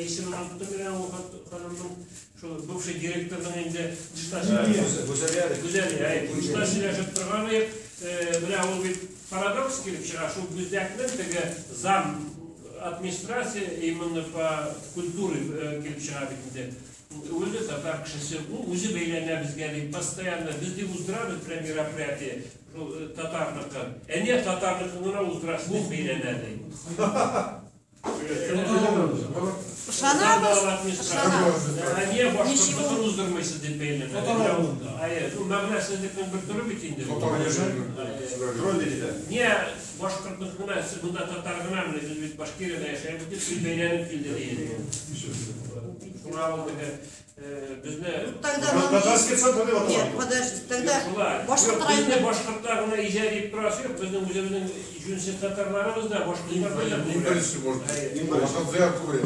Исемен оныттым мин аның ханымның, шул бывший директорның инде тышта сөйләшеп. Гүзәлия. Гүзәлия, әй, тышта сөйләшеп торган идек. Менә ул бит парадокс килеп чыга, шул Бүздәкнең теге зам администрация именно по культуре килеп чыга бит инде. Үзе татар кешесе, ул үзе бәйләнә безгә дип, постоянно без дип уздырабыз прям мероприятие, шул татарныкы. Ә не татарныкын гына уздырасыз дип бәйләнә ди. Ышанабыз, ышанабыз. Ә не башкортныкын уздырмыйсыз дип бәйләнә. Татар авылында. Әйе, ул мәгънәсезлекнең бер төре бит инде. Татар яшәми. Не башкортныкы гына, сез монда татар гына, менә без бит Башкириядә яшәйбез дип сүз бәйләнеп килде ди. Шуңа ул теге безне Тогда нам Татарский центр дип атала. Нет, подожди, тогда Шулай. башкорт Юк, безне районы. башкортлар гына иҗат итеп торасы юк, безнең үзебезнең җүнсез татарларыбыз да, башкортлар да. Иң беренче, может. Әйе. Башка зыян күрә.